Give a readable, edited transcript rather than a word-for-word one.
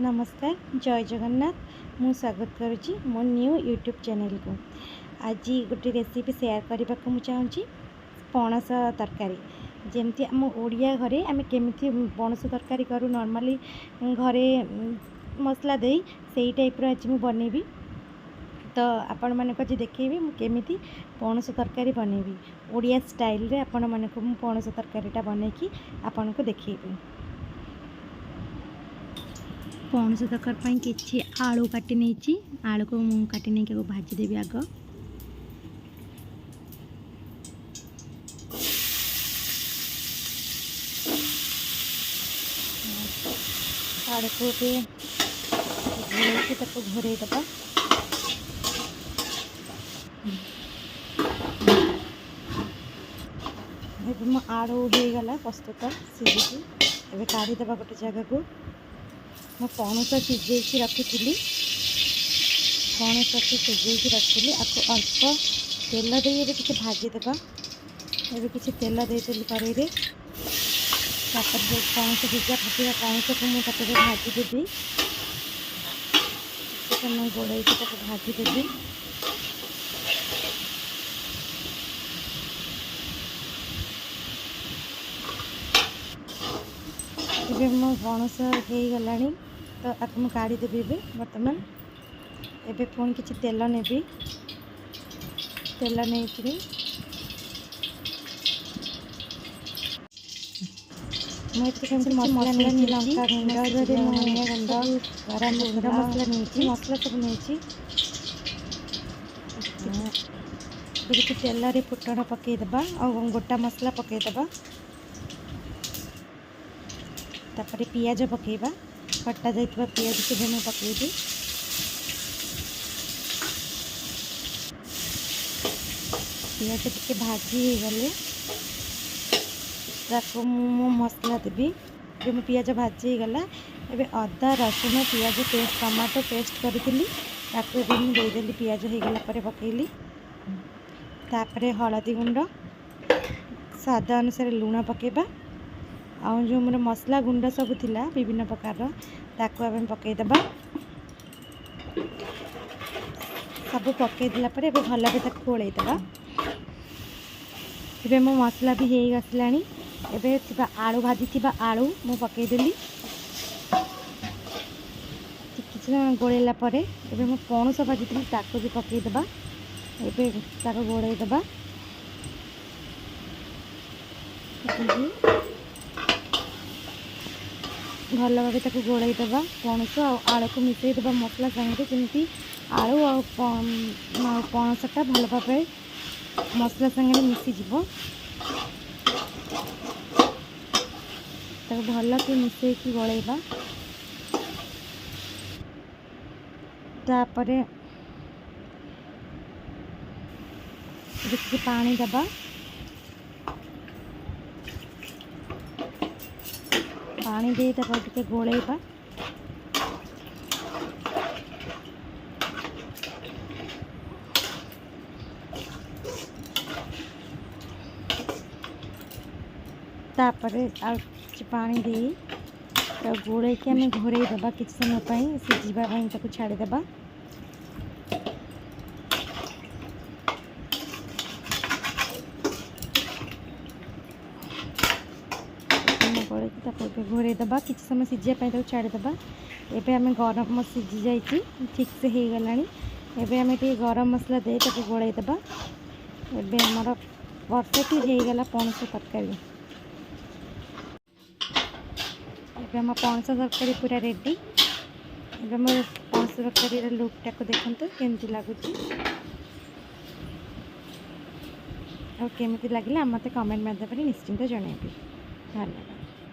ନମସ୍କାର, ଜୟ ଜଗନ୍ନାଥ। ମୁଁ ସ୍ୱାଗତ କରୁଛି ମୋ ନ୍ୟୁ ୟୁଟ୍ୟୁବ୍ ଚ୍ୟାନେଲକୁ। ଆଜି ଗୋଟେ ରେସିପି ସେୟାର କରିବାକୁ ମୁଁ ଚାହୁଁଛି, ପଣସ ତରକାରୀ। ଯେମିତି ଆମ ଓଡ଼ିଆ ଘରେ ଆମେ କେମିତି ପଣସ ତରକାରୀ କରୁ ନର୍ମାଲି ଘରେ ମସଲା ଦେଇ, ସେଇ ଟାଇପ୍ର ଆଜି ମୁଁ ବନେଇବି। ତ ଆପଣମାନଙ୍କୁ ଆଜି ଦେଖେଇବି ମୁଁ କେମିତି ପଣସ ତରକାରୀ ବନେଇବି। ଓଡ଼ିଆ ଷ୍ଟାଇଲରେ ଆପଣମାନଙ୍କୁ ମୁଁ ପଣସ ତରକାରୀଟା ବନେଇକି ଆପଣଙ୍କୁ ଦେଖେଇବି। ପଣସ ତରକାରୀ ପାଇଁ କିଛି ଆଳୁ କାଟି ନେଇଛି। ଆଳୁକୁ ମୁଁ କାଟି ନେଇକି ଆକୁ ଭାଜିଦେବି ଆଗ। ଆଳୁକୁ ଏବେ ଘୋଡ଼େଇକି ତାକୁ ଘୋଡ଼େଇ ଦେବା। ଏବେ ମୋ ଆଳୁ ହେଇଗଲା ପ୍ରସ୍ତୁତ ସିଝିକି। ଏବେ କାଢ଼ିଦେବା ଗୋଟେ ଜାଗାକୁ। ମୁଁ ପଣସ ସିଝେଇକି ରଖିଥିଲି, ପଣସକୁ ସିଝେଇକି ରଖିଥିଲି। ଆକୁ ଅଳ୍ପ ତେଲ ଦେଇ ଏବେ ଟିକେ ଭାଜିଦେବା। ଏବେ କିଛି ତେଲ ଦେଇଦେଲି କରେଇରେ। ତାପରେ ଯେଉଁ ପଣସ ସିଝା ଫାଟିବା ପଣସକୁ ମୁଁ ତାକୁ ଏବେ ଭାଜିଦେବି। ଟିକେ ସମୟ ଗୋଳେଇକି ତାକୁ ଭାଜିଦେବି। ଏବେ ମୋ ପଣସ ହେଇଗଲାଣି, ତ ଆକୁ ମୁଁ କାଢ଼ିଦେବି ଏବେ ବର୍ତ୍ତମାନ। ଏବେ ପୁଣି କିଛି ତେଲ ନେବି। ତେଲ ନେଇକିରି ମୁଁ ଏଥିରେ କିଛି ମସଲା ନେଇଛି, ଲଙ୍କା ଗୁଣ୍ଡ, ଜିରା, ଧନିଆ ଗୁଣ୍ଡ, ଗରମ ଗୁଣ୍ଡ ମସଲା ନେଇଛି, ମସଲା ସବୁ ନେଇଛି। ଏବେ କିଛି ତେଲରେ ଫୁଟଣ ପକାଇଦେବା ଆଉ ଗୋଟା ମସଲା ପକାଇଦେବା। ତାପରେ ପିଆଜ ପକାଇବା। କଟା ଯାଇଥିବା ପିଆଜକୁ ବି ମୁଁ ପକାଇବି। ପିଆଜ ଟିକେ ଭାଜି ହେଇଗଲେ ତାକୁ ମୁଁ ମୋ ମସଲା ଦେବି। ଏବେ ମୋ ପିଆଜ ଭାଜି ହେଇଗଲା। ଏବେ ଅଦା, ରସୁଣ, ପିଆଜ ପେଷ୍ଟ, ଟମାଟୋ ପେଷ୍ଟ କରିଥିଲି, ତାକୁ ଏବେ ମୁଁ ଦେଇଦେଲି। ପିଆଜ ହେଇଗଲା ପରେ ପକାଇଲି। ତାପରେ ହଳଦୀ ଗୁଣ୍ଡ, ସ୍ୱାଦ ଅନୁସାରେ ଲୁଣ ପକାଇବା। ଆଉ ଯେଉଁ ମୋର ମସଲା ଗୁଣ୍ଡ ସବୁ ଥିଲା ବିଭିନ୍ନ ପ୍ରକାରର, ତାକୁ ଆମେ ପକାଇଦେବା। ସବୁ ପକାଇଦେଲା ପରେ ଏବେ ଭଲ ଭାବେ ତାକୁ ଗୋଳେଇଦେବା। ଏବେ ମୋ ମସଲା ବି ହେଇ ଆସିଲାଣି। ଏବେ ଥିବା ଆଳୁ, ଭାଜିଥିବା ଆଳୁ ମୁଁ ପକାଇଦେଲି। କିଛି ସମୟ ଗୋଳେଇଲା ପରେ ଏବେ ମୁଁ ପଣସ ଭାଜିଥିଲି, ତାକୁ ବି ପକାଇଦେବା। ଏବେ ତାକୁ ଗୋଳେଇଦେବା ପକାଇକି। ଭଲ ଭାବେ ତାକୁ ଗୋଳେଇ ଦେବା। ପଣସ ଆଉ ଆଳୁକୁ ମିଶାଇ ଦେବା ମସଲା ସାଙ୍ଗରେ, ଯେମିତି ଆଳୁ ଆଉ ପଣସଟା ଭଲ ଭାବେ ମସଲା ସାଙ୍ଗରେ ମିଶିଯିବ। ତାକୁ ଭଲକି ମିଶାଇକି ଗୋଳେଇବା। ତାପରେ ଟିକେ ପାଣି ଦେବା। ପାଣି ଦେଇ ତାକୁ ଟିକେ ଗୋଳେଇବା। ତାପରେ ଆଉ କିଛି ପାଣି ଦେଇ ତାକୁ ଗୋଳେଇକି ଆମେ ଘୋଡ଼େଇ ଦେବା। କିଛି ସମୟ ପାଇଁ ସିଝିବା ପାଇଁ ତାକୁ ଛାଡ଼ିଦେବା। ଗୋଳେଇକି ତାକୁ ଏବେ ଘୋଡ଼େଇ ଦେବା। କିଛି ସମୟ ସିଝିବା ପାଇଁ ତାକୁ ଛାଡ଼ିଦେବା। ଏବେ ଆମେ ଗରମ ସିଝି ଯାଇଛି, ଠିକ୍ସେ ହେଇଗଲାଣି। ଏବେ ଆମେ ଟିକେ ଗରମ ମସଲା ଦେଇ ତାକୁ ଗୋଳେଇ ଦେବା। ଏବେ ଆମର ପରଫେକ୍ଟଲି ହେଇଗଲା ପଣସ ତରକାରୀ। ଏବେ ଆମ ପଣସ ତରକାରୀ ପୁରା ରେଡ଼ି। ଏବେ ଆମର ପଣସ ତରକାରୀର ଲୁକ୍ଟାକୁ ଦେଖନ୍ତୁ କେମିତି ଲାଗୁଛି, ଆଉ କେମିତି ଲାଗିଲା ମୋତେ କମେଣ୍ଟ ମାଧ୍ୟମରେ ନିଶ୍ଚିନ୍ତ ଜଣାଇବେ। ଧନ୍ୟବାଦ।